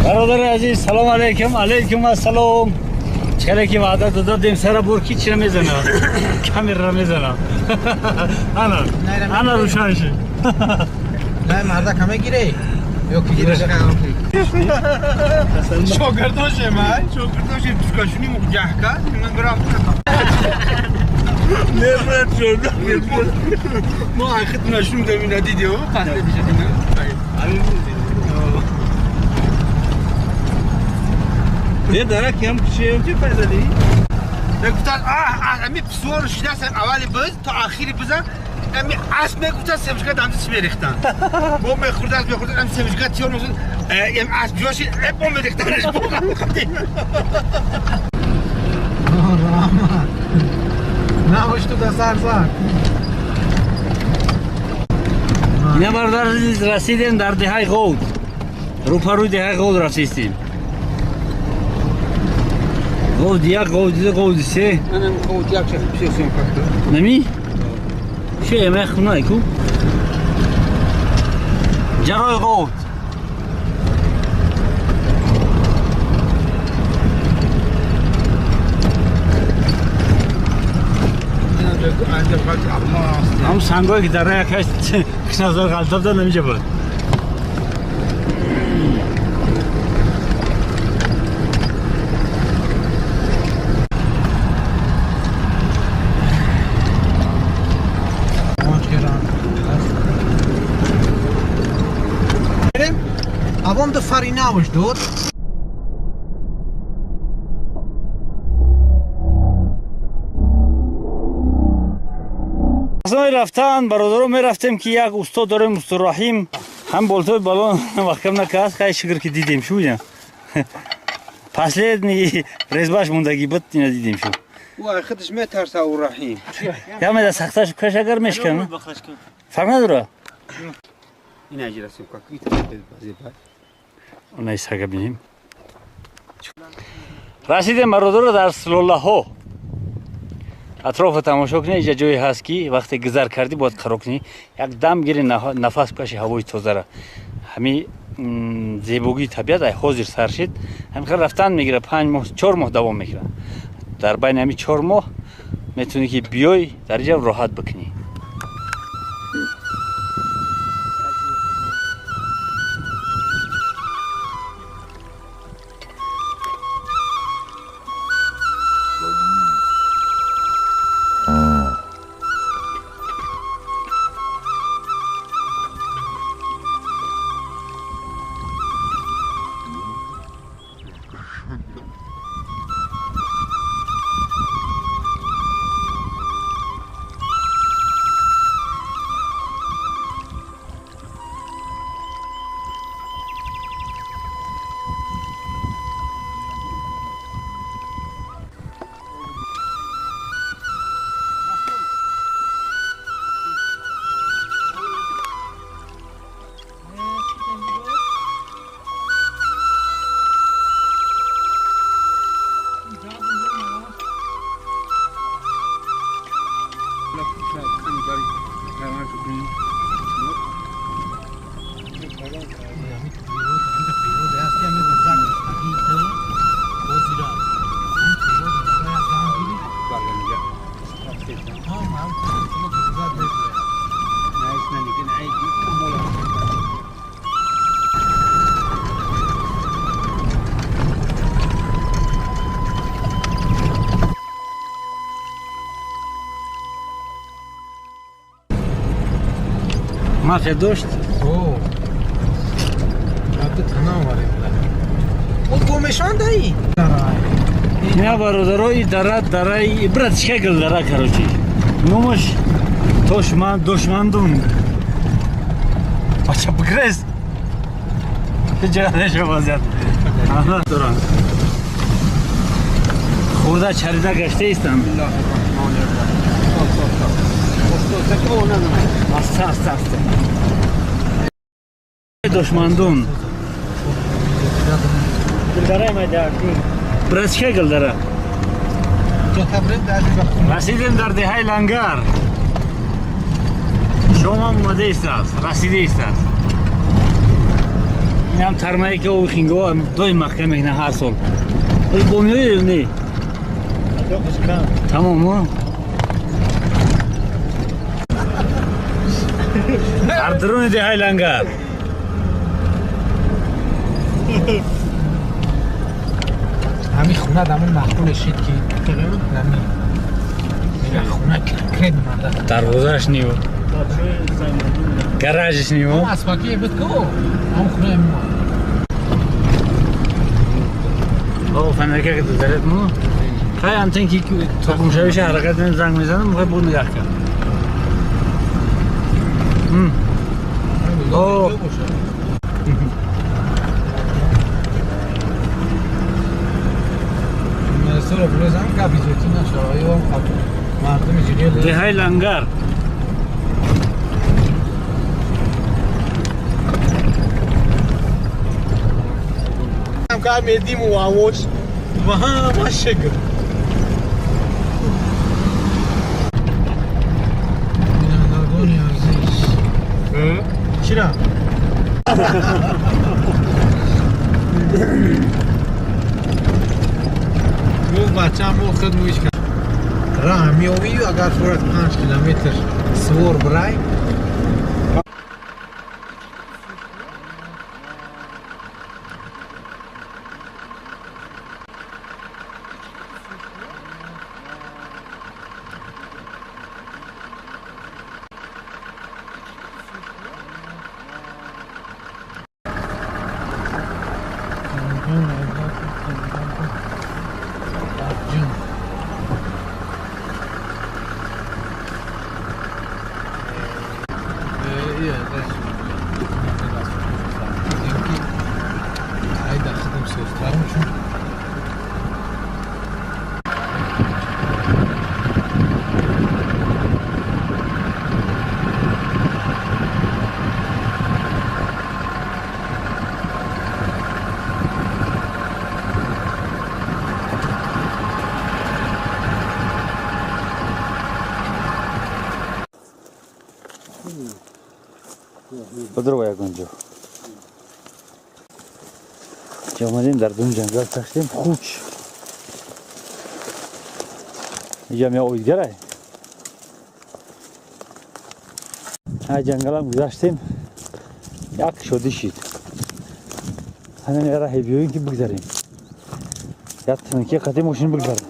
Бародари азиз, салом алейкум, алейкум ассалом. Чӣ ки ваъда додем, сара бур ки чира мезана? Камера мезана. Ана, ана рӯшан шид. Не, марда каме гире. Ё ки гире. Шогирдоше ман, шогирдоше пускашуни муҷаҳка, ман рафтам. Нефрат шуд. Мо ахит нашум дамина дидио, қасде бишадина. Не дарак ям куче чӣ файда ди? Гуфтан, ами писуор шидасам аввали биз то ахири бизан ами асп мегуфтан семечка дамди чӣ мерехтан. Бо мехӯрдас мехӯрдас ами семечка тиёр мешуд, эм асп ҷоши бо мерехтанаш бо. Раҳмат. Набош ту да сар зад. Ина, бародар азиз, расидем дар деҳаи Ғовд. Рӯпарӯи деҳаи Ғовд рафтистем. Ғовд як, Ғовди ду, Ғовди се. Анам Ғовд як шахс бисёр съёмка кард. Нами? Шо эмай хунай ку? Ҷарои Ғовд. Ҳам сангое ки дар як ҳашт ғалтабда намиҷа буд. Авом ду фаринавш дод. Аснои рафтан, бародаро, мерафтем ки як устод дорем, устод Раҳим, ҳам болтои балон маҳкам накард. Хай, шукр ки дидем шу. Ина последний резьба ш мондагӣ буд, ина дидем шу. Ӯ худаш метарса, ӯ Раҳим. Ямеда сахташ каш, агар мешкан, фарқ надора. Ина ҷира съёмка ки. Онай сага бинем. Расидем, бародаро, дар силолаҳо. Атрофо тамошо кунед. Иҷа ҷое ҳаст, ки вақте гузар кардӣ, бояд қарор кунӣ, як дам гири, нафас каши ҳавои тозара. Ҳами зебогии табиат ай ҳозир сар шид, ҳамин хел рафтан мегира, 5 моҳ, 4 моҳ давом мекунад. Дар байни ҳамин 4 моҳ метавонӣ ки биёй дар иҷа роҳат бикунӣ. Мафия дошт. О. Абду тана оварем. О, гомешон даи. Ина, бародарои, дара, дараи ибрат шекл дара, короче. Номаш Тошман Дошмандун. Бача, бигрез. Ҷа неша вазият. Ана доран. Хурда чарида гашта истам. Аста, аста, аста. Дошмандун. Гулдара майда. Братчика гулдара. Расидем дар деҳаи Лангар. Шомам омада истааст, расида истааст. Ин ҳам тармае ки оби хинго доим маҳкам мекунад ҳар сол. Ои бо меояд ё не? Тамом. Дар дуруни деҳаи Лангар. Ҳамин хона дамон маъқуле шид ки нами хона конкрет марда. Дарвозааш ниво. Гаражиш ниво. Асфаки буд ку ҳам хона мо. О, фанерка ки дарет мо. Хай антен ки токумшавиша ҳаракат занг мезанам, мехоҳ буд нигаҳ кард. О. Деҳаи Лангар. Чира? Гуфт бачаам мо худ мӯиш кард. Раҳ меёвию агар фурат 5 километр свор бирай. Бадрова ягонҷо. Омадем дар дун ҷангал таштем хуч. Иҷам я оидгарай. Ай ҷангалам гузаштем. Як шодӣ шид. Ҳамин раҳе биёем ки бигзарем. Як тинки қати мошин бигзарем.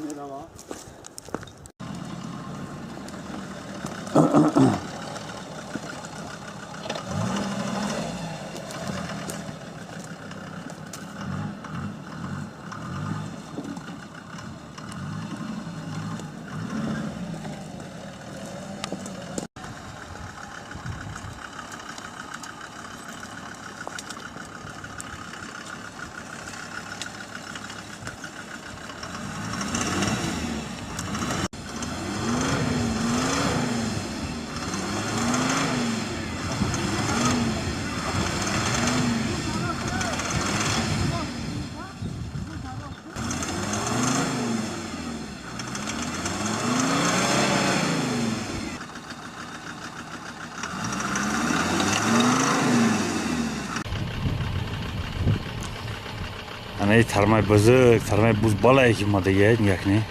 Ана тармаи бузург, тармаи буз балае ки омадагия нигоҳ кунед.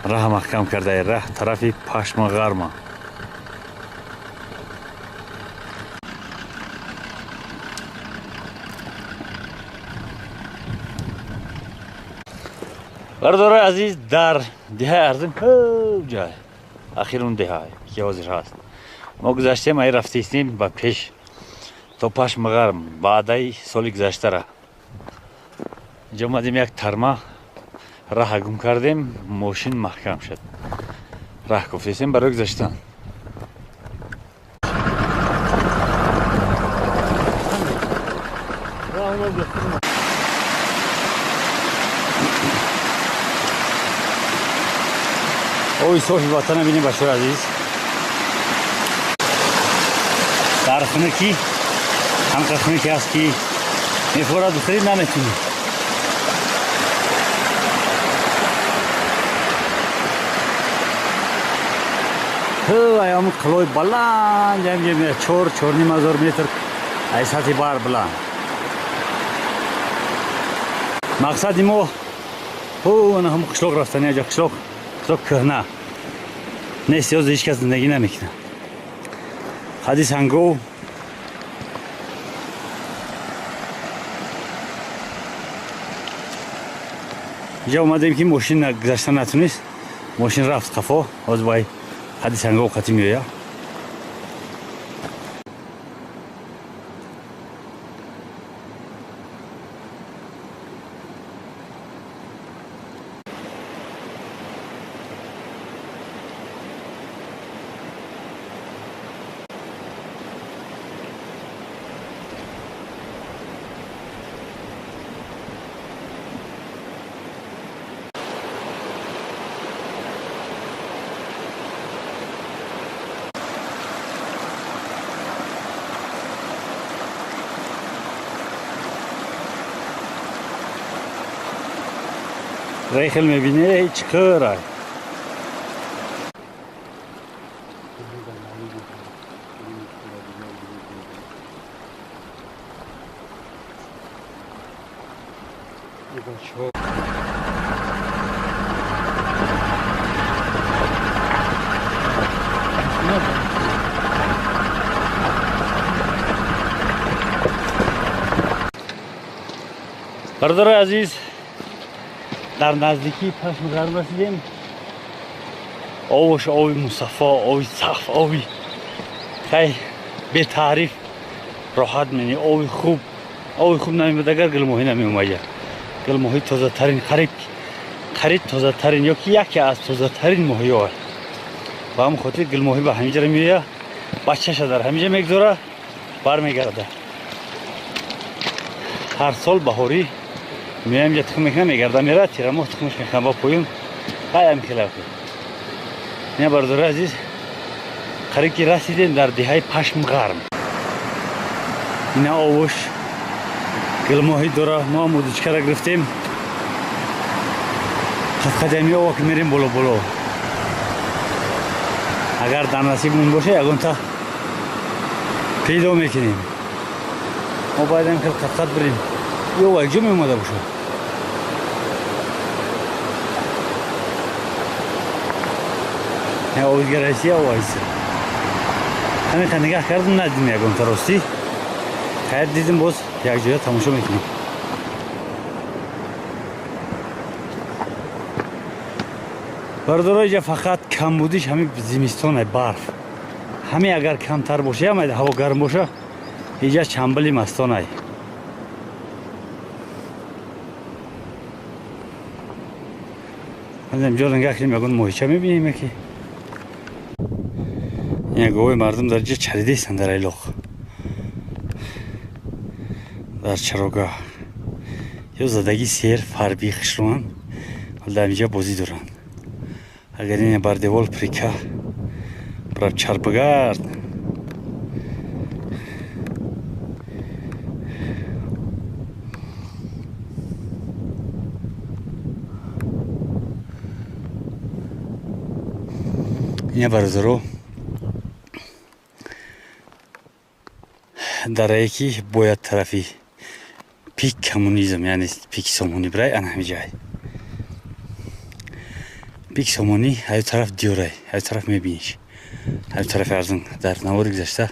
Раҳ маҳкам кардае, раҳ тарафи Пашмағарма. Бародарои азиз, дар деҳаи Арзим хуб ҷай, ахирун деҳае ки ҳозир ҳаст. Мо гузаштем, ай рафтистем ба пеш то Пашмағарм, баъдаи соли гузаштара. Инҷо омадем як тарма, раҳа гум кардем, мошин маҳкам шуд. Раҳ гуфтестем барои гузаштан. Ои софи ватана бинем бачаҳои азиз. Дар хунукӣ ҳамқа хунуке ҳаст ки мефорад бихӯрӣ наметунӣ. Ҳам қилои баланд ҳам 4-4.5 ҳазор метр ай сатҳи баҳр баланд. Мақсади мо ана ҳам қишлоқ рафтани, аҷа қишлоқ, қишлоқ кӯҳна нест, ёз ҳеҷ кас зиндагӣ намекунад. Хади Сангов инҷа омадем, ки мошин гузашта натунист, мошин рафт қафо, ҳозир бай хади Сангов қатӣ меояд. Рехел мебинӣ, чиқир ай. Бародарои азиз, дар наздикии Пашмғарм расидем. Обош оби мусаффо, оби саф, оби хай бетаъриф роҳат мени, оби хуб, оби хуб намемад, агар гулмоҳӣ намеомая. Гулмоҳӣ тозатарин, қариб тозатарин ё ки яке аз тозатарин моҳиҳо. Ба ҳамин хотир гулмоҳӣ ба ҳамин ҷара меояд, бачаша дар ҳамин ҷа мегузора, бармегарда. Ҳар сол баҳорӣ меоям инҷа тухм мекунам, мегарда мера, тирамоҳ тухмаш мекунам ба поён. Хай ҳамин хелаф. Ина бародари азиз, қариб ки расидем дар деҳаи Пашмғарм. Ина овош гулмоҳӣ дора, мо ҳам удочкара гирифтем. Қадқадами ова ки мерем боло боло. Агар дар насибмон боша, ягонта пайдо мекунем. Мо бояд ҳам хел қадқад бирем. Ё ва ҷо меомада бошад. Овизгарасия овайса. Ҳамин ха нигаҳ кардам, надидем ягонта ростӣ. Хайр дидем, боз якҷоя тамошо мекунем. Бародаро, инҷа фақат камбудиш ҳамин зимистон, барф. Ҳамин агар камтар боша, ҳам ҳаво гарм боша, инҷа чамбили мастонай. Ҳамин ҷо нигоҳ кунем, ягон моҳича мебинем яке. Ина говои мардум дар ҷа чаридестанд дар айлоқ. Дар чарогаҳ. Ё задаги сер фарби хушрӯанд, вале дар инҷа бозӣ доранд. Агар ина бар девол прика бараб чарбагард. Ина бародаро, дарае ки бояд тарафи пик коммунизм, яъне пики Сомонӣ бирай, ана ҳамин ҷай. Пики Сомонӣ аю тараф диёрай, аю тараф мебиниш. Аю тарафи арзон дар навори гузашта,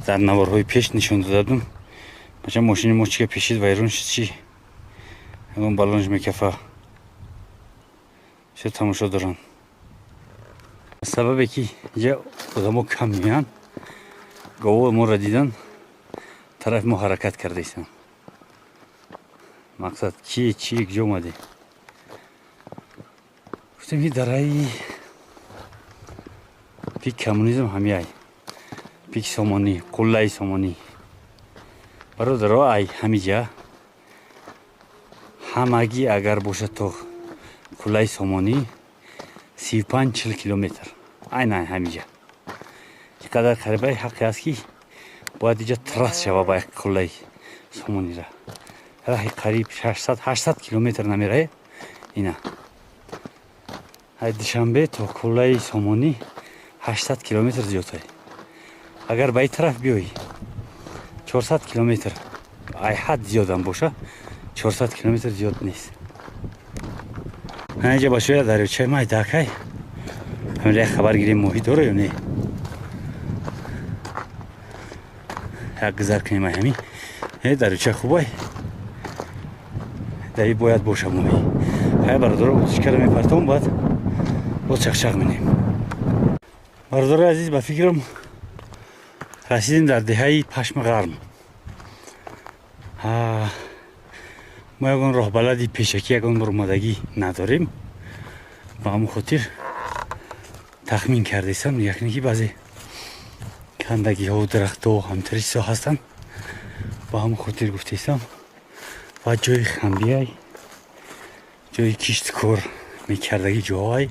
дар наворҳои пеш нишон дода будам. Бача мошини мо чига пешид, вайрон шид, чи ягон балонш мекафа. Чӣ тамошо доранд. Сабабе ки инҷа одамо кам меянд, гово моро дидан, тарафи мо ҳаракат кардаистанд. Мақсад чи, чи, куҷо омадӣ? Гуфтем ки дараи пик коммунизм ҳамияй. Пики Сомонӣ, қуллаи Сомонӣ. Бародаро, ай ҳамиҷа ҳамагӣ агар бошад то қуллаи Сомонӣ 35-40 километр. Айнан ҳамиҷа. Чӣ қадар қарибаи ҳаққе аст ки бояд инҷа трасс шава ба қуллаи Сомонира. Раҳи қариб 600-800 километр намерае. Ина. Ай Душанбе то қуллаи Сомонӣ 800 километр зиёд. Агар ба ин тараф биёӣ 400 километр, ай ҳад зиёдам боша, 400 километр зиёд нест. Ҳанҷа бачаҳо дарёчаи майдакай. Ҳамин хабар гирем моҳӣ дора ё не? Як гузар кунем ҳамин. Дарёча хубай. Даи бояд боша моҳӣ. Хай бародаро утишкара мепартом, баъд боз чақчақ менем. Бародарои азиз, ба фикрам расидем дар деҳаи Пашми Ғарм. Мо ягон роҳбалади пешакӣ, ягон омадагӣ надорем. Ба ҳамон хотир тахмин кардесам, якне ки баъзе кандагиҳо, дарахтҳо ҳамтари чизҳо ҳастанд. Ба ҳамон хотир гуфтесам ва ҷои хамбиай, ҷои киштикор мекардагӣ ҷоҳай.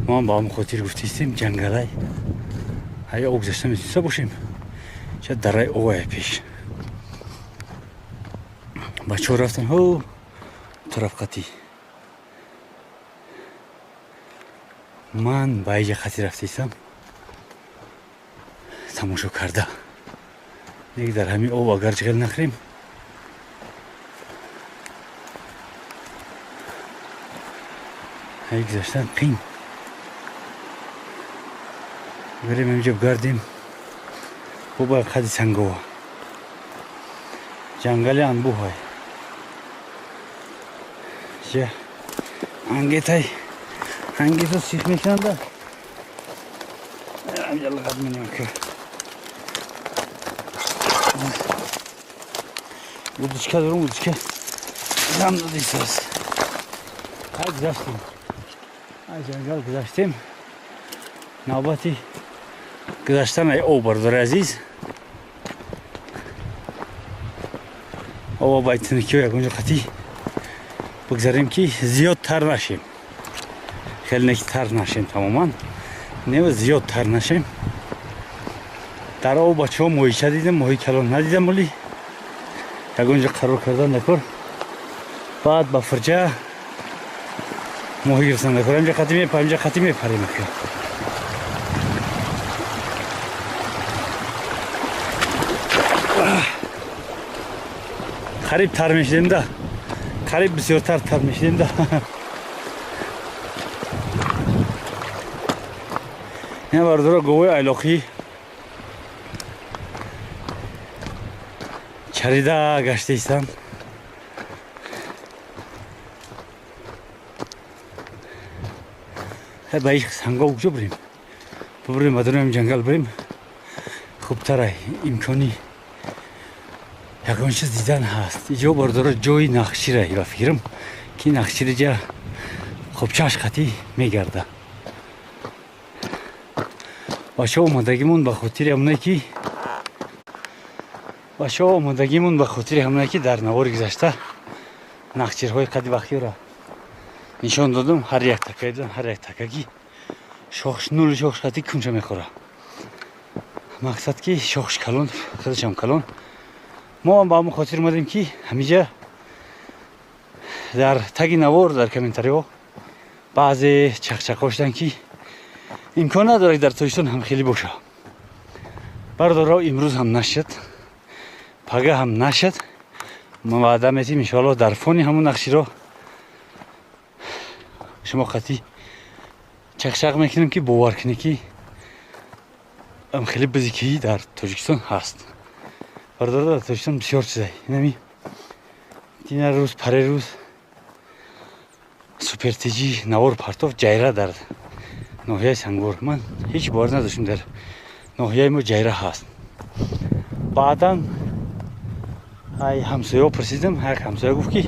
Мо ҳам ба ҳамон хотир гуфтесем ҷангалай. Ая об гузашта метуниста бошем. Шояд дараи овая пеш. Бачаҳо рафтан ҳо тараф қатӣ. Ман ба иҷа қатӣ рафтесам тамошо карда. Нег дар ҳамин об агар ҷиғел нахӯрем, ҳай гузаштан қин. Берем инҷо гардем. Боба қади сангова. Ҷангали анбӯҳай. Ҷа ангетай. Ангето сих мекунанда. Инҷа лағат менем ки. Удочка дорум, удочка. Зам додисас. Ҳай гузаштем. Ай ҷангал гузаштем. Навбати гузаштан ай об, бародари азиз. Об байтинки ягонҷо қатӣ бигзарем ки зиёд тар нашем. Хеле не ки тар нашем тамоман, не зиёд тар нашем. Дар об бачаҳо моҳича дидем, моҳи калон надидем, вале ягонҷо қарор кардан дакор. Баъд ба фирҷа моҳӣ гирифтан дакор. Инҷа қатӣ мепарем, инҷа қатӣ мепарем. Қариб тар мешидем да. Қариб бисёртар тар мешидем да. Ин бародаро говои айлоқӣ чарида гаштаистанд. Ба иш санго куҷо бирем? Бибирем ба даруни ҷангал бирем. Хубтара имкони ягон чиз дидан ҳаст. Иҷо бародаро ҷои нақшира ба фикрам ки нақшира ҷа хобчаш қатӣ мегарда. Бачаҳо омадагимон ба хотири ҳамоне ки бачаҳо омадагимон ба хотири ҳамоне ки дар навори гузашта нақширҳои қади вақтиро нишон додам. Ҳар як така дидан, ҳар як такаги шохш нули шохш қатӣ кунча мехӯра. Мақсад ки шохш калон, худашам калон. Мо ҳам ба ҳамон хотир омадем ки ҳамиҷа дар таги навор, дар комментариҳо баъзе чақчақҳо шуданд ки имкон надорад дар Тоҷикистон ҳам хеле боша. Бародаро, имрӯз ҳам нашад, пага ҳам нашад. Мо ваъда метиҳем иншоаллоҳ дар фони ҳамон нақширо шумо қатӣ чақчақ мекунем ки бовар кунед ки ҳам хеле бизе ки дар Тоҷикистон ҳаст. Бародаро, дар Тоҷикистон бисёр чизай. Инами дина рӯз, паре рӯз супертиҷи навор партоф ҷайра дар ноҳияи Сангвор. Ман ҳеҷ бовар надоштам дар ноҳияи мо ҷайра ҳаст. Баъдан ай ҳамсояҳо пурсидам, як ҳамсоя гуфт ки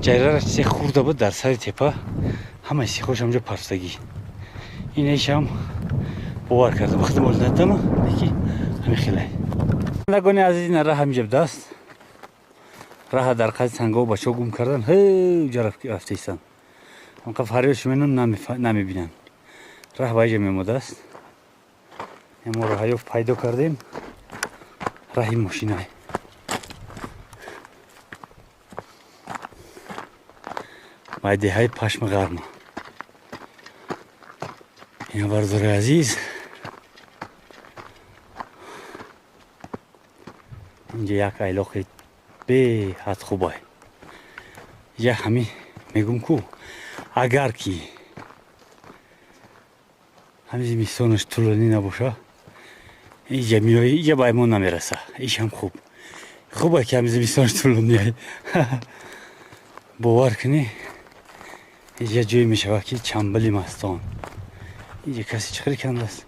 ҷайрара чизе хурда буд дар сари тепа, ҳамаи сихош ҳамҷо партагӣ. Инешам бовар кардам, худам ол надидам, леки ҳамин хелай. Нагони азиз, ина раҳ ҳамиҷа будааст. Раҳа дар қади сангҳо бачаҳо гум кардан, ҳеҷ рафтаистанд. Ҳамқа фарёд шуменам намебинанд. Раҳ ба иҷа мемодааст. Мо раҳаё пайдо кардем. Раҳи мошинай. Ба деҳаи Пашми Ғарма. Ина, бародари азиз, инҷа як айлоқи беҳад хубай. Я ҳами мегум ку, агар ки ҳами зимистонаш тӯлонӣ набоша, иҷа миёи, иҷа ба аймон намераса. Ишам хуб хубе ки ҳами зимистонаш тӯлонӣ. Бовар кунӣ, иҷа ҷое мешавад ки чамбили мастон. Иҷа каси чӣ кандааст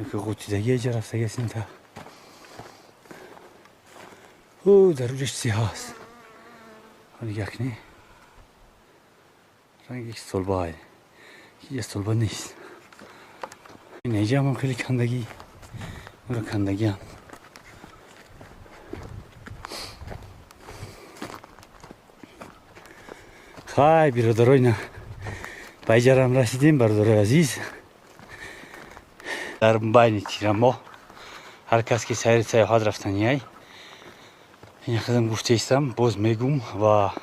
ёки ғутидаги иҷа рафтагиаст. Инта ӯ дар уҷаш чизе ҳаст. Нигоҳ кунӣ, ранги столба, иҷа столба нест. Иҷа ҳам хеле кандагӣ, уро кандагиам. Хай, биродаро, ина ба иҷарам расидем. Бародарои азиз, дар байни тирамоҳ ҳар кас ки сайри сайёҳат рафтанияй, ин қадам гуфтаистам, боз мегум, ва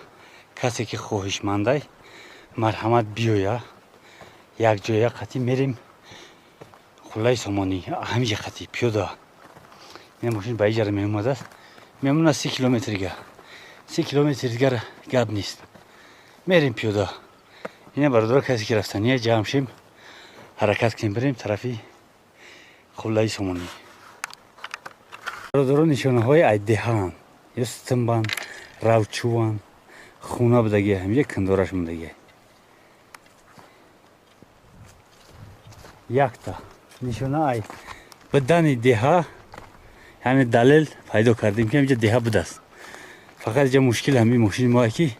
касе ки хоҳишмандай, марҳамат, биёя, якҷоя қатӣ мерем Қуллаи Сомонӣ, ҳамиҷа қатӣ пиёда. Ина мошин ба иҷара меомадааст, мемонад 30 километр дига, 30 километр дигар гап нест, мерем пиёда. Ина, бародаро, касе ки рафтания, ҷамъ шем, ҳаракат кунем, бирем тарафи Қуллаи Сомонӣ. Бародаро, нишонаҳои айдеҳаанд ё стимбанд, равчуванд, хона будагия, ҳамиҷа кандораш мондагия. Якта нишона ай бидани деҳа, яъне далел пайдо кардем, ки ҳамиҷа деҳа будааст. Фақат иҷа мушкил ҳамин мошини моа ки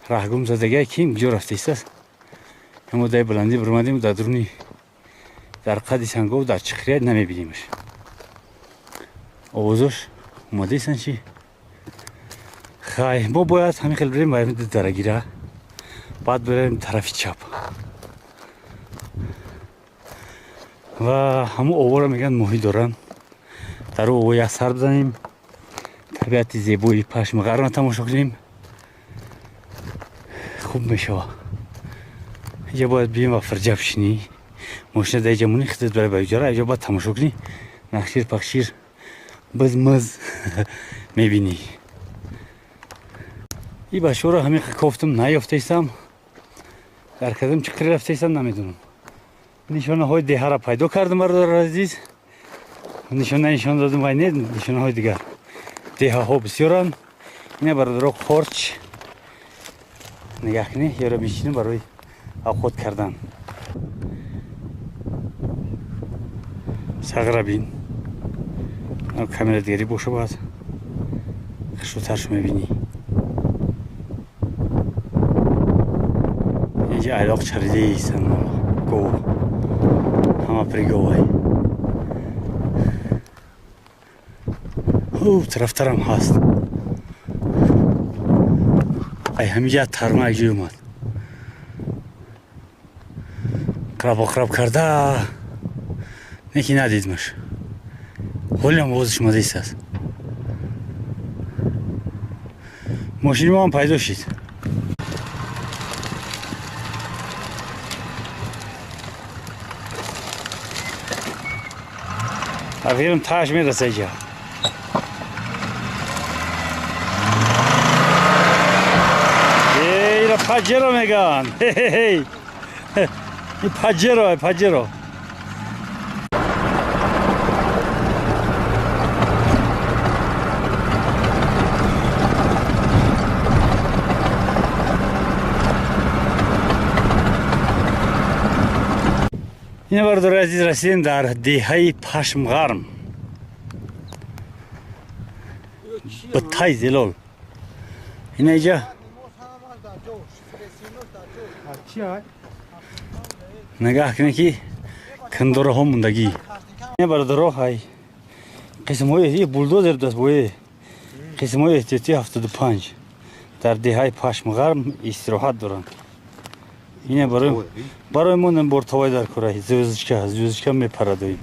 раҳгум задагия, ким куҷо рафтаистааст. Мо дай баландӣ биромадем, дар дуруни, дар қади сангов, дар чиқрия намебинимаш. Овозош омадаистанд чи? Хай, мо бояд ҳамин хел бирем ба дарагира, баъд бирем тарафи чап ва ҳамун овора мегӯянд моҳӣ доранд. Дар ӯ ово як сар бизанем, табиати зебои Пашмиғарро тамошо кунем, хуб мешава. Иҷа бояд бием ва фирҷа бишинӣ, мошина дар иҷа монӣ, хидат бари ба иҷора, иҷа бояд тамошо кунӣ, нақшир пақшир, биз мыз мебинӣ. И башоро ҳамин кофтум, наёфтаистам, дар кадом чиқири рафтаистам, намедонам. Нишонаҳои деҳаро пайдо кардам, бародари азиз. Нишона нишон додум, вай не, нишонаҳои дигар деҳаҳо бисёранд. Ина, бародаро, қорч нигаҳ кунӣ, ёро мешинем барои авқот кардан. Сағрабин, камера дигари боша, бояд хушрӯтарш мебинӣ. Инҷа айлоқ чаридаистанд, гов ҳама приговай. Тарафтарам ҳаст. Ай ҳамиҷа тарма як ҷой омад, қрабоқраб карда, неки надидмаш. Ҳолиам овозаш омадаистааст. Мошини моам пайдо шид. Афирм тааш мераса иҷа. Ира Паджеро меган. Ин Паджеро, Паджеро. Ина, бародари азиз, расидем дар деҳаи Пашмғарм, биттай зелол. Ина иҷа нигаҳ кунед, ки кандораҳо мондагӣ. Ина, бародаро, ҳай қисмҳои булдозер будааст, бое қисмҳои эҳтиётии 75 дар деҳаи Пашмғарм истироҳат доранд. Ина барои мо бортовай дар кора, звёздочка, звёздочка мепарадоим.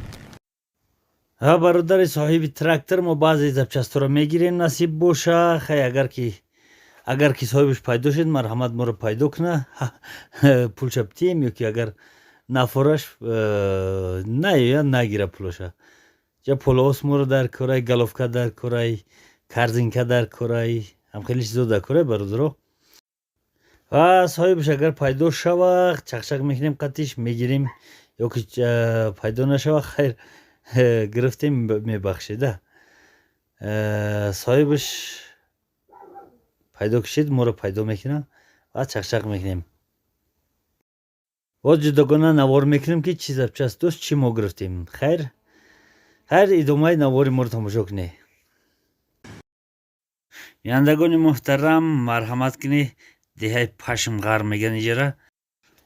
Ҳа, бародари соҳиби трактор, мо баъзе запчасть ҳоро мегирем, насиб боша. Хай, агар ки соҳибаш пайдо шуд, марҳамат, моро пайдо куна, пулша битием, ё ки агар Нафораш наёя нагира пулоша. Ҷа полоосморо дар корай, головка дар корай, корзинка дар корай, ҳам хеле чизо дар корай, бародаро. Ва соҳибаш агар пайдо шава, чақчақ мекунем, қатиш мегирем, ё ки пайдо нашава, хайр, гирифтем, мебахшеда. Соҳибаш пайдо кишид, моро пайдо мекунад ва чақчақ мекунем. Боз ҷудогона навор мекунем, ки чӣ запчасть дошт, чӣ мо гирифтем. Хайр, хайр, идомаи навори моро тамошо кунед. Бинандагони муҳтарам, марҳамат кунед, деҳаи Пашмғар меган иҷара.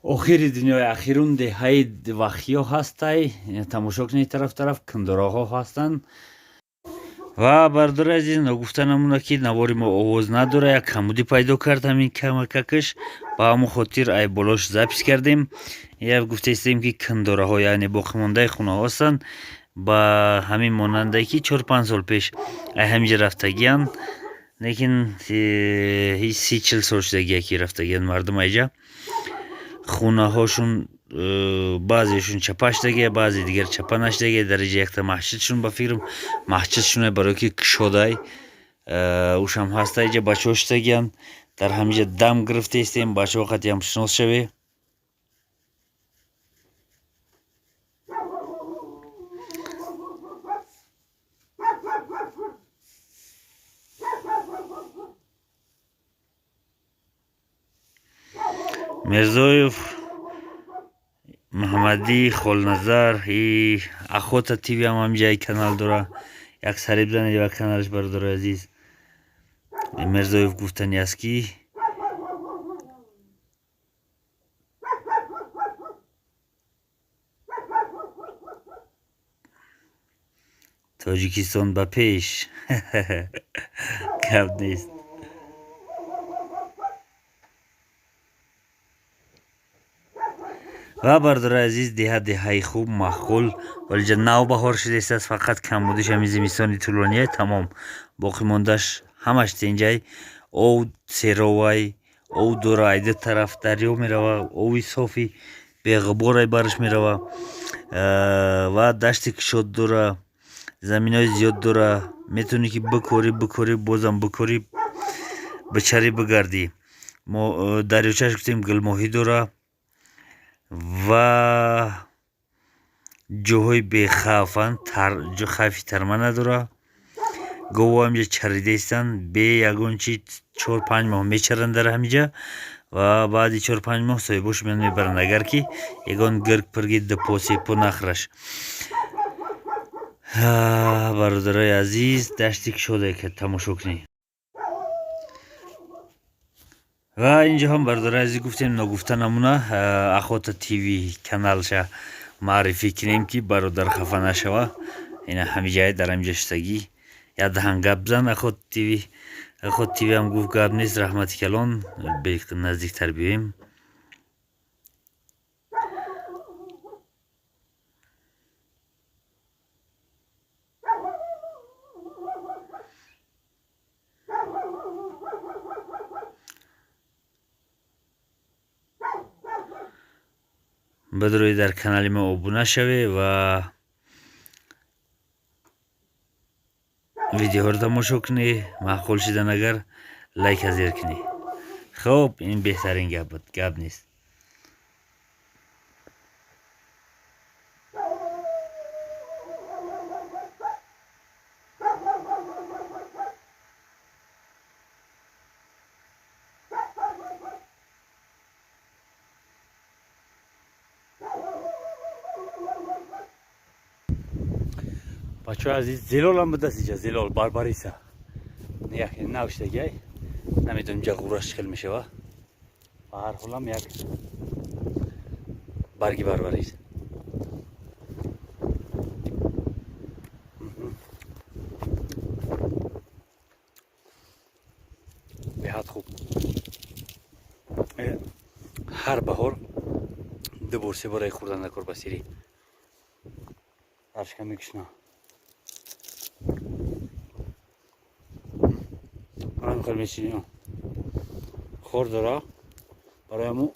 Охири дунёи ахирун деҳаи Вахиё ҳастай. Тамошо кунед, тараф тараф кандораҳо ҳастанд. Ва бардори азиз, ногуфта намуна, ки навори мо овоз надора, як камудӣ пайдо кард ҳамин камакакаш, ба ҳамон хотир ай болош запись кардем. Я гуфтаистем, ки кандораҳо, яъне боқимондаи хонаҳо ҳастанд, ба ҳамин монандае, ки 4-5 сол пеш ай ҳаминҷа рафтагиянд, лекин ҳеҷ 30-40 сол шудагия, ки рафтагиянд мардум айҷа. Хонаҳошун баъзеашон чапа шудагия, баъзе дигар чапа нашудагия. Дар инҷа якта маҳсҷидшон, ба фикрам, маҳсҷидшоне, барое ки кушодай ушам ҳаста. Инҷа бачаҳо шудагиянд, дар ҳаминҷа дам гирифтаистем, бачаҳо қатиам шинос шаве. Мирзоев Муҳаммадӣ Холназар и Охота ТВ ҳам ҳамҷаи канал дора, як сари бизанед ба каналаш, бародарои азиз. Мирзоев гуфтани аст, ки Тоҷикистон ба пеш, гап нест. Ва бародарои азиз, деҳа деҳаи хуб, маъқул, валиҷа навбаҳор шудааст, фақат камбудиш ҳамин зимистони тӯлония, тамом. Боқӣ мондааш ҳамаш тенҷай, ов серовай, ов дора, айду тараф дарё мерава, ови софи беғуборай бараш мерава ва дашти кушод дора, заминҳои зиёд дора, метавонӣ ки бикорӣ, бикорӣ, бозам бикорӣ, бичарӣ, бигардӣ. Мо дарёчааш гуфтем, гулмоҳӣ дора ва ҷоҳои бехавфанд, хавфи тарма надора. Говҳо ҳаминҷа чаридаистанд, бе ягон чи 4-5 моҳ мечаранд дар ҳаминҷа ва баъди 4-5 моҳ соҳибош меянд, мебаранд, агар ки ягон гирг пирги дупо сепо нахӯраш. Бародарои азиз, дашти кушоде тамошо кунед. Ва инҷо ҳам, бародарои азиз, гуфтем, ногуфта намуна, Охота ТВ каналша маърифӣ кунем, ки бародар хафа нашава. Ина ҳамиҷае, дар ҳамиҷа шудагӣ, як даҳан гап бизан, Охота ТВ. Охота ТВ ҳам гуфт, гап нест, раҳмати калон, наздиктар биёем. Бидрои дар канали мо обуна шаве ва видеоҳоро тамошо кунӣ, маъқул шидан агар лайка зер кунӣ. Хуб, ин беҳтарин гап буд, гап нест. Бачаҳои азиз, зилолам будаст инҷа, зилол барбариса як навиштагиай, намедонам ҷа ғураш чӣ хел мешава, ба ҳар ҳолам як барги барбарис. Беҳад хуб. Ҳар баҳор ду бор, се бор ай хӯрдан накор ба сирӣ аршка мекушна. Хел мечинӣ, хор дора, барои ҳамун.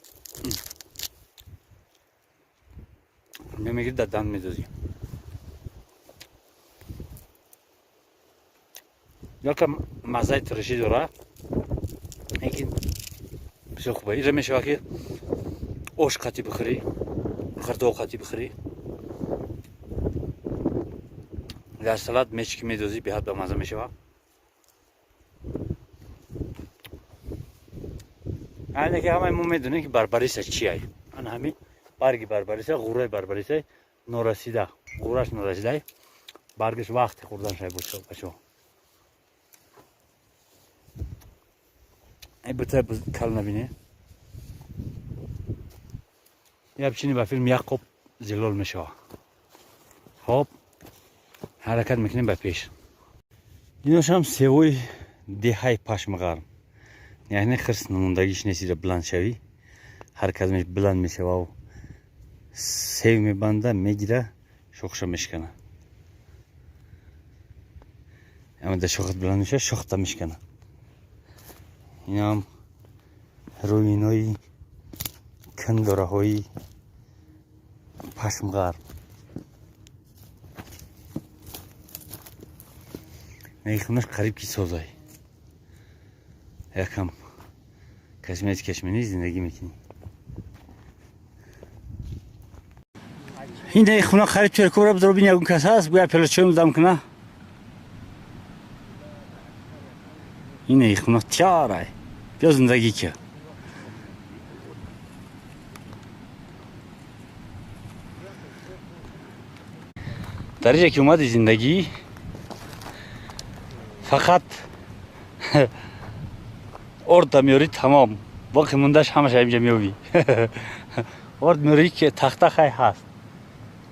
Мегири, дар дан медозӣ. Якам маззаи туршӣ дора, лекин бисёр хуба. Ира мешава, ки ош қатӣ бихӯрӣ, хардол қатӣ бихӯрӣ, дар салат мечки медозӣ, беҳад ба мазза мешава. Айне ки ҳамаи мо медонем, ки барбариса чиай. Ана ҳамин барги барбариса, ғурраи барбариса норасида, ғурраш норасидай, баргаш вақти хӯрдан шай бачо. Ай бутай кал набине. Я бчини, ба филм як қоб зилол мешава. Хоб, ҳаракат мекунем ба пеш. Иношам севои деҳаи Пашмғарм, яъне хирс намондагиш несида, баландшавӣ ҳар кадомеш баланд мешавау сев мебанда, мегира, шохша мешкана. Ама да шохат баланд мешава, шохта мешкана. Инам рӯинои кандораҳои Пашмғарм. Хунаш қариб ки созай, якам косметикаш мени, зиндагӣ мекунӣ. Ин хуна қариб теркора бидро, бин, ягон кас ҳаст, гӯя пелочоим дам куна. Ин хуна тиярай, биё зиндагӣ ки. Дар иҷа ки омади, зиндагӣ фақат орда меёрӣ, тамом, боқӣ мондаш ҳамаша инҷа меёбӣ. Орд меёрӣ, ки тахта хай ҳаст,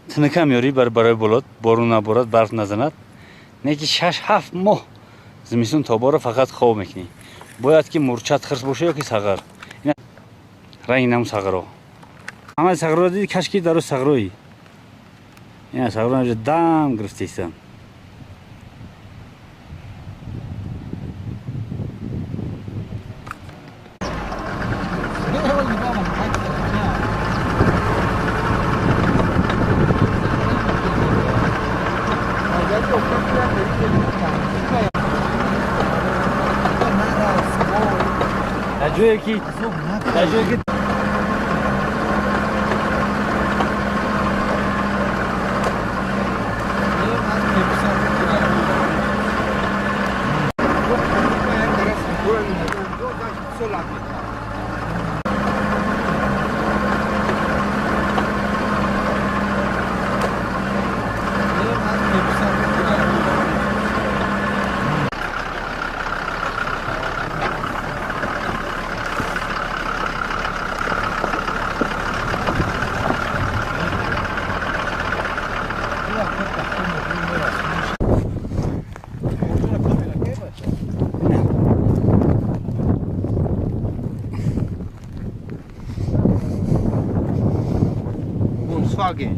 тиника меёрӣ барои болот, борон наборад, барф назанад. Не ки 6-7 моҳ зимистон тоборо фақат хоб мекунӣ. Бояд ки мурчат хирс боша ё ки сағар. Ранги нам сағаро, ҳамаи сағаро диди, кашки даро сағрои. Ина сағро дам гирифтаистанд. Дар ҷое ки Volkswagen.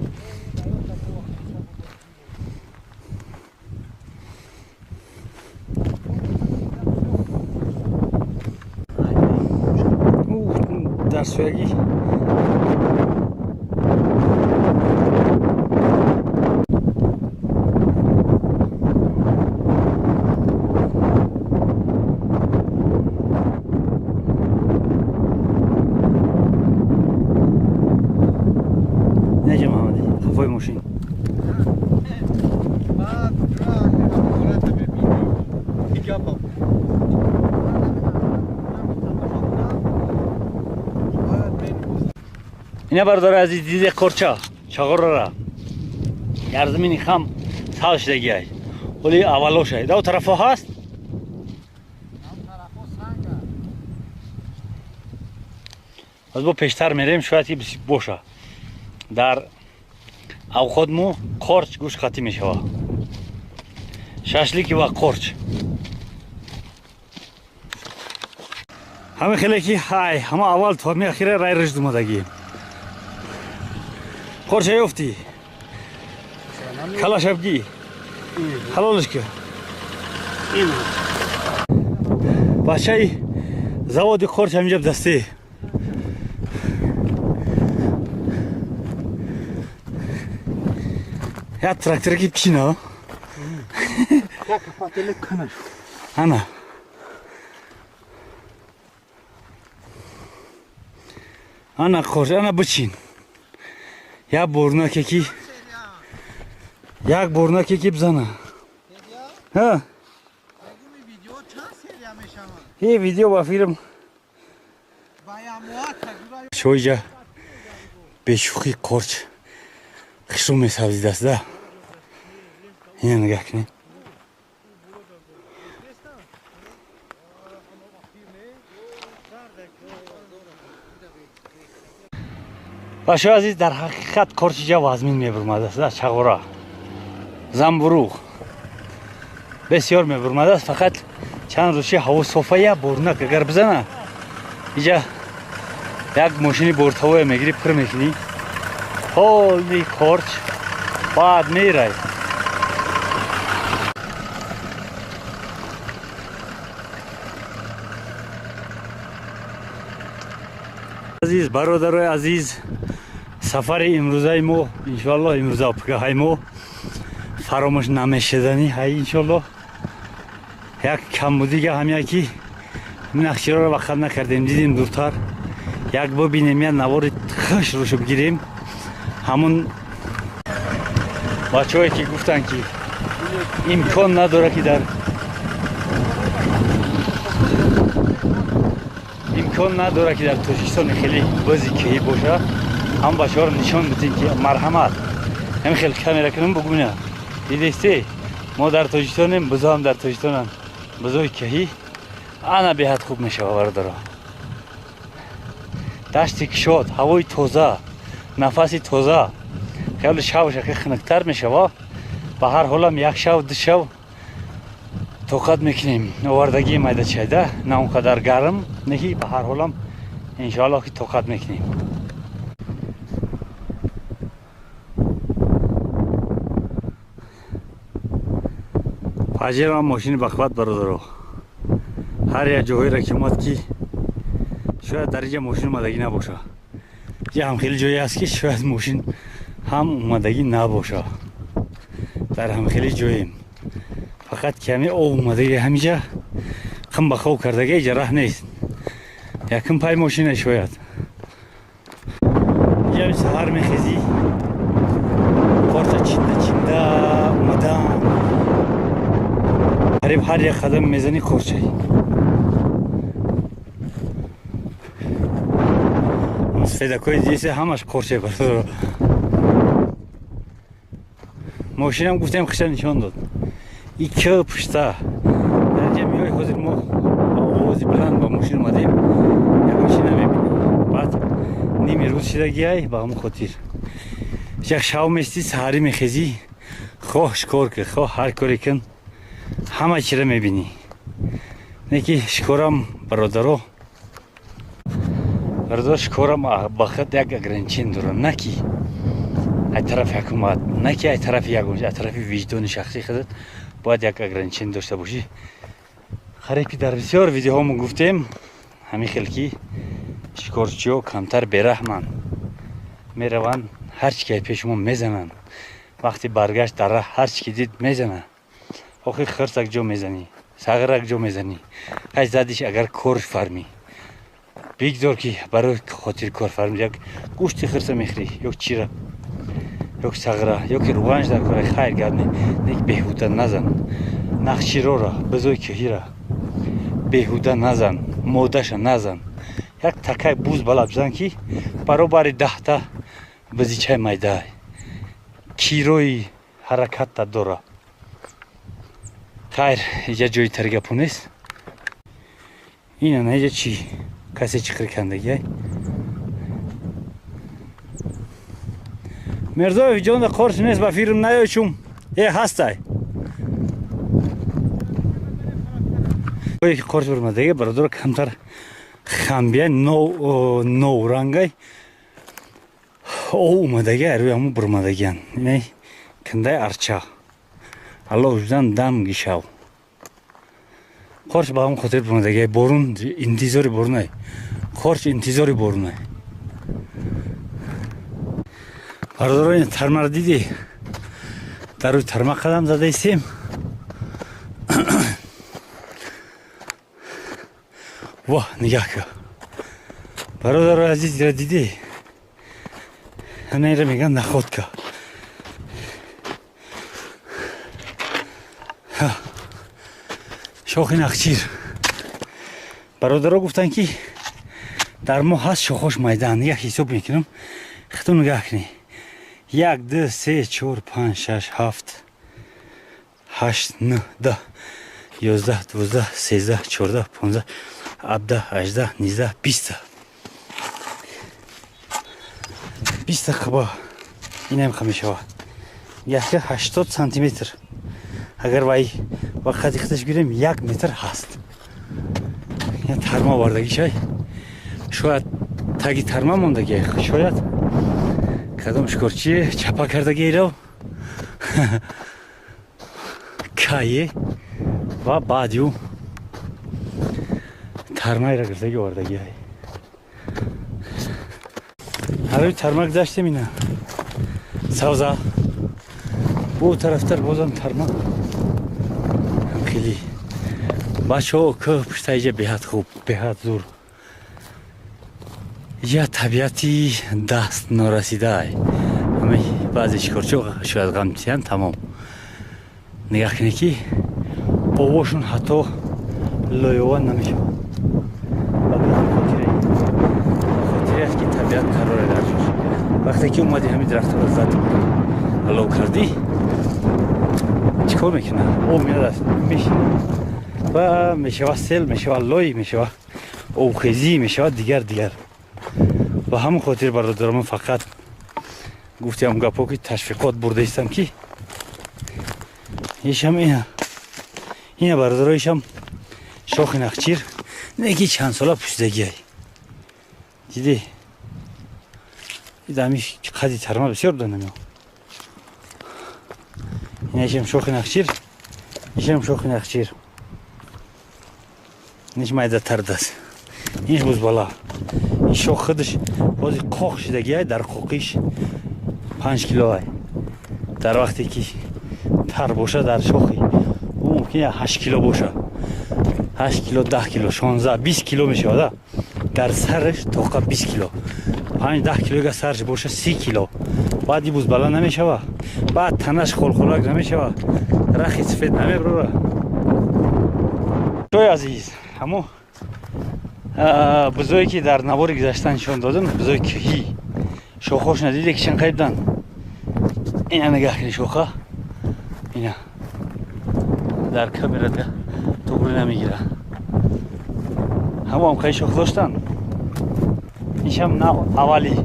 Дар соягӣ. Неҷа, Муҳаммадӣ, хафои мошин. Баъд ҳолата мебинӣ. Гапа. Ина, бародари азиз, диде, қорча чағорара дар замини хам сал шудагиай, ҳоли аввалошай. Дав тарафҳо ҳаст. Аз бо пештар мерем, шояд ки боша. Дар авқотму қорч гӯшт қатӣ мешава, шашлики ва қорч. Ҳамин хеле ки ҳай, ҳама аввал то ҳами ахира рай ришд омадагӣ. Қорча ёфтӣ, калашабгӣ ҳалолиш ки. Бачаи заводи қорч ҳаминҷа дастӣ. Як трактор ки пчина. Як капателе канаш. Ана. Ана қорч, ана бичин. Як борнаке ки як борнаке ки бизана. Ҳа? Е видео ба филм. Шоиҷа бешӯхӣ қорч хишрӯ месабзидааст да. Ина нигаҳ кунед. Бачаҳои азиз, дар ҳақиқат корчиҷа вазмин мебурмадааст да, чағора, замбуруғ бисёр мебурмадааст. Фақат чанд рӯзчи ҳаво софа, як борнак агар бизана, иҷа як мошини бортовое мегирӣ, пур мекунӣ ҳоли корч, баъд мерай. Азиз бародарои азиз, сафари имрӯзаи мо иншоаллоҳ, имрӯза пгаҳаи мо фаромӯш намешаданӣ ҳай иншоаллоҳ. Як камбудига ҳамя ки нақшироро вақт накардем, дидем дуртар як бибинем, як навори хуш рӯшо бигирем. Ҳамун бачаҳое ки гуфтанд ки имкон надорад ки дар имкон надорад ки дар Тоҷикистон хеле бози кӯҳӣ боша, ҳам бачаҳоро нишон бидем ки марҳамат, ҳамин хел камера кунем, бугӯна дидесте, мо дар Тоҷикистонем, бузо ҳам дар Тоҷикистонанд, бузои кӯҳӣ ана беҳад хуб мешава бародаро. Дашти кушод, ҳавои тоза, нафаси тоза, хеле шавша ки хунуктар мешава. Ба ҳар ҳолам як шав, ду шав тоқат мекунем. Овардагии майдачайда на он қадар гарм неки, ба ҳар ҳолам иншоаллоҳ ки тоқат мекунем. Пажеро мошини бақувват бародаро, ҳар як ҷоҳоеро ки омад ки шояд дар инҷа мошин омадагӣ набоша. Ҷа ҳам хеле ҷое аст ки шояд мошин ҳам омадагӣ набоша. Дар ҳам хеле ҷоем фақат каме об омадагӣ, ҳамиҷа қим ба хоб кардагӣ, иҷа раҳ нест. Якум пай мошина шояд. Иҷа саҳар мехезӣ, корта чинда чинда омадан, қариб ҳар як қадам мезанӣ корчай. Сфедакои дисе ҳамаш корчай бародаро. Мошинам гуфтем хиша нишон дод. Ика пушта. Дар инҷа меои, ҳозир мо ба овози баланд ба мошин омадем, як мошина мебинем. Баъд ними рӯз шидагиай, ба ҳамон хотир. Як шав местӣ, саҳарӣ мехезӣ, хоҳ шикор кун, хоҳ ҳар коре кун, ҳама чиро мебинӣ. Не ки шикорам бародаро, бародар, шикорам ба худ як ограничен дорам, на ки ай тарафи ҳукумат, на ки ай тарафи ягон, ай тарафи виҷдони шахсии худат бояд як ограничен дошта бошӣ. Қариб ки дар бисёр видеоҳомо гуфтем, ҳамин хел ки шикорчиҳо камтар бераҳманд, мераванд ҳар чи ки ай пеши мо мезананд, вақти баргашт дар раҳ ҳар чи ки дид мезанад. Охир хирсак ҷо мезанӣ, сағирак ҷо мезанӣ, ҳай задиш агар кор фармӣ, бигзор ки барои хотири кор фармӣ, як гӯшти хирса мехӯрӣ ё чира ё сағира ё ки рӯғанш дар кора, хайр гап не, нек беҳуда назан нақширора, бизои кӯҳира беҳуда назан, модаша назан. Як такай буз бала бизан ки баробари 10та бизичаи майда кирои ҳаракатта дора. Хайр, иҷа ҷои тари гапо нест. Ина на иҷа чӣ касе чиқир кандагиай. Мирзоев ҷонда қорч нест, ба фирм наёй, чум е ҳастай. Ки қорч бурмадаги бародаро камтар хамбия новрангай об омадаги, рӯи ҳамун бурмадагиан. Ина киндай арча. Аллоҳ вуҷудан дам гишав. Қорч ба ҳамон хотир бурмадаги, борун интизори борунай. Қорч интизори борунай. Бародаро, ин тармаро дидӣ? Дар рӯи тарма қадам задаистем. Во, нигаҳ кун. Бародарои азиз, ира дидӣ? Ана ира мегӯянд находка. Шохи нақчир. Бародаро гуфтанд, ки дар мо ҳаст шохош майдан. Як ҳисоб мекунам. Хиту нигаҳ кунӣ. 1, 2, 3, 4, 5, 6, 7, 8, 9, 10, 11, 12, 13, 14, 15, 17, 18, 19, 20. 20 қиба. Инам ха мешавад. Яке 80 сантиметр. Агар вай ба қади худаш гирем, 1 метр ҳаст. Я тарма овардаги шай. Шояд таги тарма мондаги, шояд кадом шикорчи чапа кардаги иро кае ва баъд ю тармаира гирдаги овардаги. Ҳарӯи тарма гузаштем, ина савза, бу тарафтар бозам тарма. Хеле бачаҳо, кӯҳ пушта иҷа беҳад хуб, беҳад зур. Иҷа табиати даст норасидаай. Ҳама баъзе шикорчиҳо шояд ғамтиян, тамом. Нигаҳ кунед, ки овошон ҳатто лоёва намешавад. Ба хотире хотире аст, ки табиат қароре дар ҷош. Вақте ки омади, ҳамин дарахтро зад, лов кардӣ, чӣ кор мекунад? Об меяд, мешина ва мешава сел, мешава лой, мешава обхезӣ, мешава дигар дигар. Ба ҳамон хотир, бародаро, ман фақат гуфтиам гапҳо, ки ташвиқот бурдаистам, ки ишам ина, бародаро, ишам шохи нақчир, не ки чанд сола пӯшидагиай. Дидӣ, идами қади тарма бисёр буданам. Ина ишам шохи нақчир, ишам шохи нақчир. Иниш майдатар даст, иниш бузбала. Ин шох худаш бози қоқ шидагиай, дар қоқиш 5 килоай. Дар вақте ки тар боша, дар шохи ӯ мумкин 8 кило боша, 8 кило, 10 кило, 16, 20 кило мешавад. Дар сараш тоқа 20 кило, 5, 10 килога сараш боша, 30 кило. Баъд и бузбала намешава, баъд танаш холхолак намешава, рахи сафед намеброра. Ҷои азиз, ҳамо бузое ки дар навори гузашта нишон додам, бузои кӯҳӣ, шохош надиде, ки чанд қайбдан. Ина нигаҳ кунӣ, шоха ина дар камера туғри намегира. Ҳамоам қай шох доштан. Ишам на аввали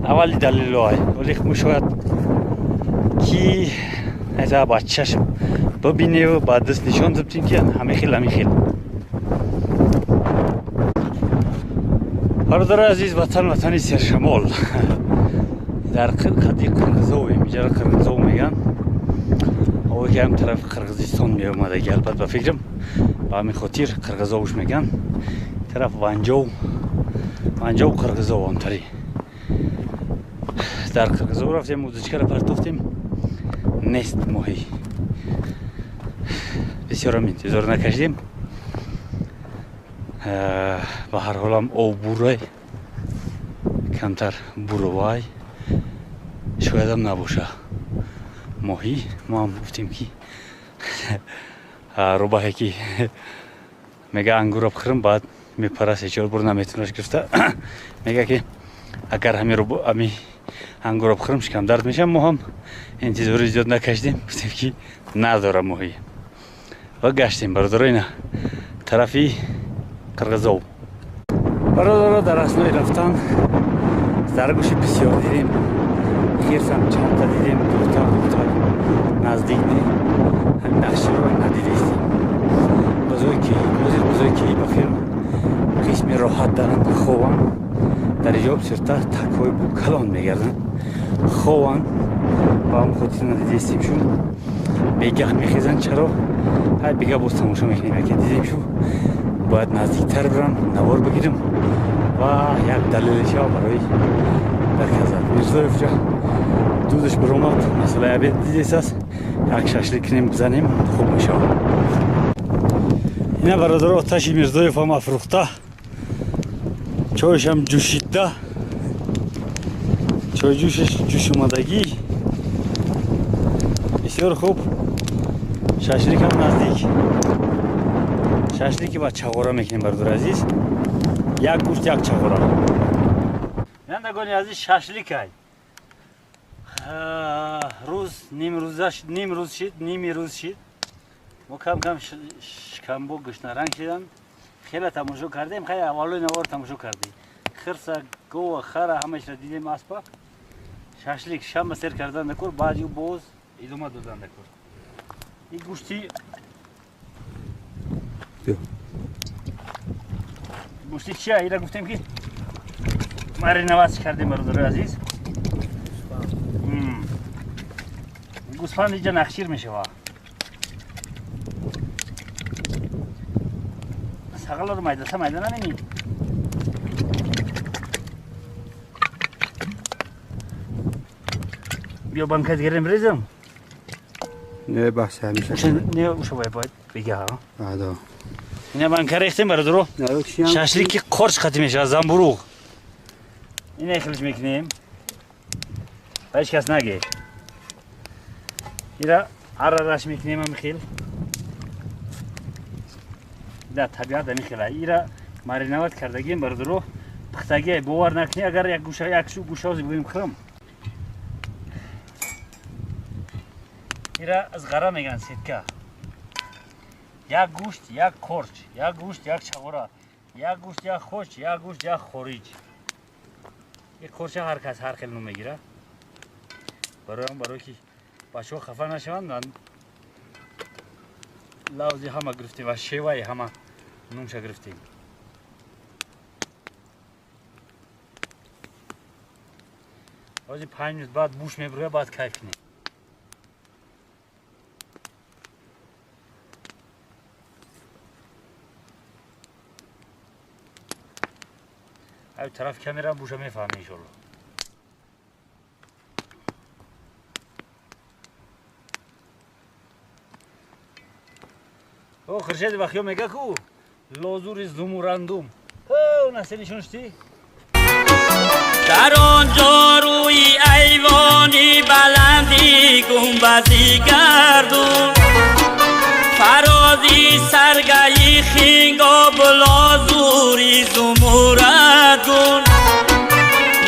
аввали далилоай, вале шояд ки ба чашм бибиневу ба даст нишон дибтим, ки ҳамин хел, ҳамин хел. Бародари азиз, ватан ватани сершамол. Дар қади Қирғизовем, иҷара Қирғизов меган. Ове ки ҳам тарафи Қирғизистон меомадаги, албат, ба фикрам, ба ҳамин хотир Қирғизовш меган. Тараф Ванҷов, Ванҷов, Қирғизов онтари. Дар Қирғизов рафтем, удочкаро партофтем, нест моҳӣ. Бисёрам интизор накашидем. Ба ҳар ҳолам об бурай, камтар буровай, шоядам набоша моҳӣ. Мо ҳам гуфтем, ки рӯбаҳе ки мега ангурро бихӯрам, баъд мепара, се-чор бор наметавонаш гирифта. Мега, ки агар ҳами ангурро бихӯрам, шикамдард мешавам. Мо ҳам интизори зиёд накашидем, гуфтем, ки надора моҳӣ, ва гаштем, бародаро, ина тарафи Қирғизов. Бародаро, дар аснои рафтан заргӯши бисёр дидем, хирсам чандта дидем, дута дута наздик не. Ҳамин нақширо надидистем. Бузои ки ҳозир бузои ки ба филм қисми роҳат даранд, хованд. Дар иҷо бисёрта такҳои калон мегарданд, хованд, ба ҳам хотир надидистем. Шу бегаҳ мехезанд. Чаро ҳай бегаҳ боз тамошо мекунем. Яке дидем, шу бояд наздиктар бирам, навор бигирам ва як далеле шава барои доказать. Мирзоев ҷа дудаш биромад, масъалаи обед дидесаст. Як шашлик кунем, бизанем, хуб мешавад. Ина бародаро, оташи Мирзоев ҳам афрӯхта, чойшам ҷӯшида, чойҷӯшаш ҷӯшомадагӣ. Бисёр хуб, шашликам наздик. Шашлики ба чағора мекунем, бародари азиз. Як гӯшт, як чағора. Бинандагони азиз, шашликай. Рӯз нимрӯз шид, ними рӯз шид. Мо кам кам шикамбо гӯшнаранг шидан. Хеле тамошо кардем, хеле аввалои навор тамошо кардем. Хирса, гова, хара ҳамаашро дидем, аспа. Шашлик шама сер кардан дакор, баъди ӯ боз идома додан дакор. Ин гӯшти гӯшти чия? Ира гуфтем ки мариновать кардем, бародарои азиз. Гӯсфанд инҷа нақшир мешавад. Сағаларо майдаса майда намени. Биё банка дигарем бирезам. Не, баҳс ҳамеша. Не, уша бояд бига. Адо. Ина банка рехтем, бародаро. Шашлики қорч қатӣ мешавад, замбуруғ. Ина хилиш мекунем. Ба ҳеҷ кас наге. Ира арараш мекунем ҳами хел. Дар табиат ҳами хела. Ира мариновать кардагием, бародаро. Пухтагие бовар накунӣ, агар як гӯша як гӯшаози бигӯем хӯрам. Ира зғара мегӯянд, сетка. Як гӯшт, як корч, як гӯшт, як чағора, як гӯшт, як хоч, як гӯшт, як хориҷ. Ин корча ҳар кас ҳар хел ном мегирад. Барои барое ки бачаҳо хафа нашаванд, ман лавзи ҳама гирифтем ва шеваи ҳама нумша гирифтем. Ҳозир 5 минут баъд буш мебурӯяд, баъд кайф кунем. Ай тараф камера буша мефаҳме иншолло. О, Хуршед вахё мега ку лозури зумурандум. О, насе нишон шудӣ? Дар он ҷо рӯи айвони баланди гунбази гардун, фарози саргаи хингобу лозури зумурагун,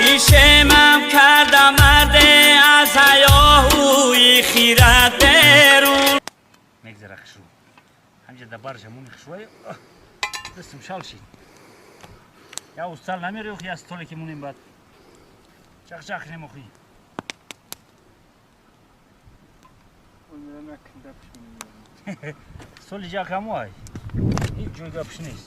нишемам карда марде аз ҳаёҳӯи хират берун. Мегзара хушрӯ. Ҳамҷа дар барша муни хушрӯи дастам шал шид. Я устал намерӯ, я столе ки мунем баъд чақчақ кунем охи. Столи ҷа каму ай. Ҳеҷ ҷой гапш нест.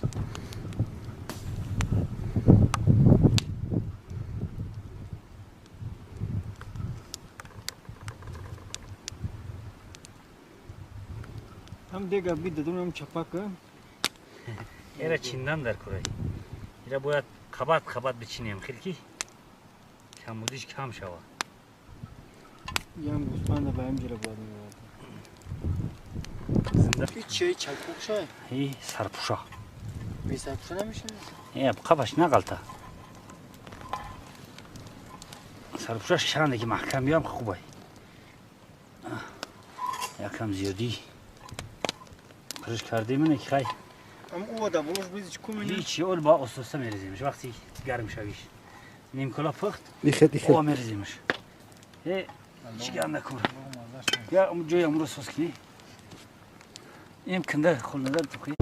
Ҳам дега бидадум, ҳам чапака. Эра чиндан дар курай. Ира бояд қабат қабат бичинем, хел ки камбудиш кам шавад. Ям гӯсфанда ба ҳамҷира бояд меовард. Чӣ чакпӯша? И сарпӯша. Бе сарпӯша намешавад? Э, қабаш нағалта. Сарпӯшаш чанде ки маҳкам биям хубай. Якам зиёдӣ қириш кардем, ине ки хай. Ам ӯ да болош бизи чӣ кумини? Ҳичи, ол ба ососта мереземш вақти гарм шавиш. Нимкола пухт, ова мереземш. Э, чӣ гап накун. Я ҷои амро сос кунӣ. Им кында хулназар тухи.